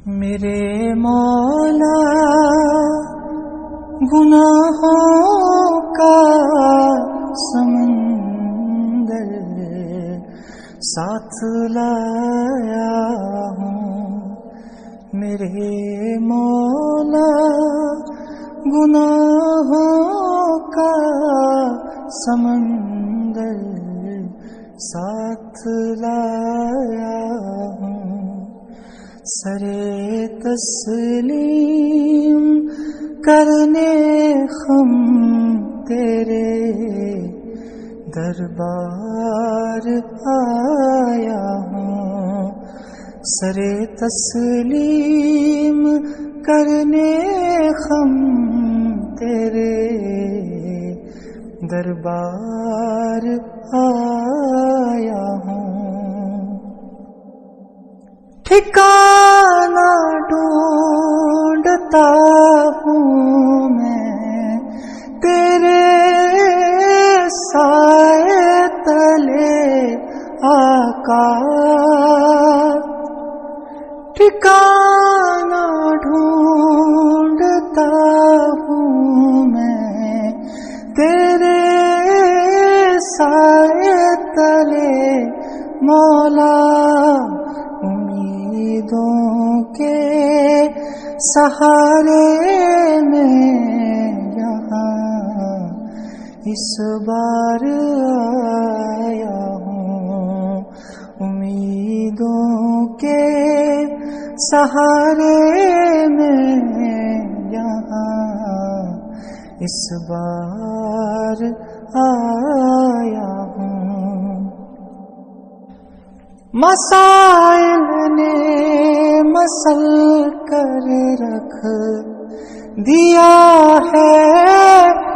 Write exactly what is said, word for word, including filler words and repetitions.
میرے مولا، گناہوں کا سمندر ساتھ لایا ہوں۔ میرے مولا، گناہوں کا سمندر ساتھ لایا ہوں۔ سر تسلیم کرنے خم تیرے دربار آیا ہوں۔ سر تسلیم کرنے خم تیرے دربار آیا ہوں۔ ٹھکانہ ڈھونڈتا ہوں میں تیرے سائے تلے، آقا۔ ٹھکانہ ڈھونڈتا ہوں میں تیرے سائے تلے، مولا، امیدوں کے سہارے میں یہاں اس بار آیا ہوں۔ امیدوں کے سہارے میں یہاں اس بار آیا ہوں۔ مسائل نے مسل کر رکھ دیا ہے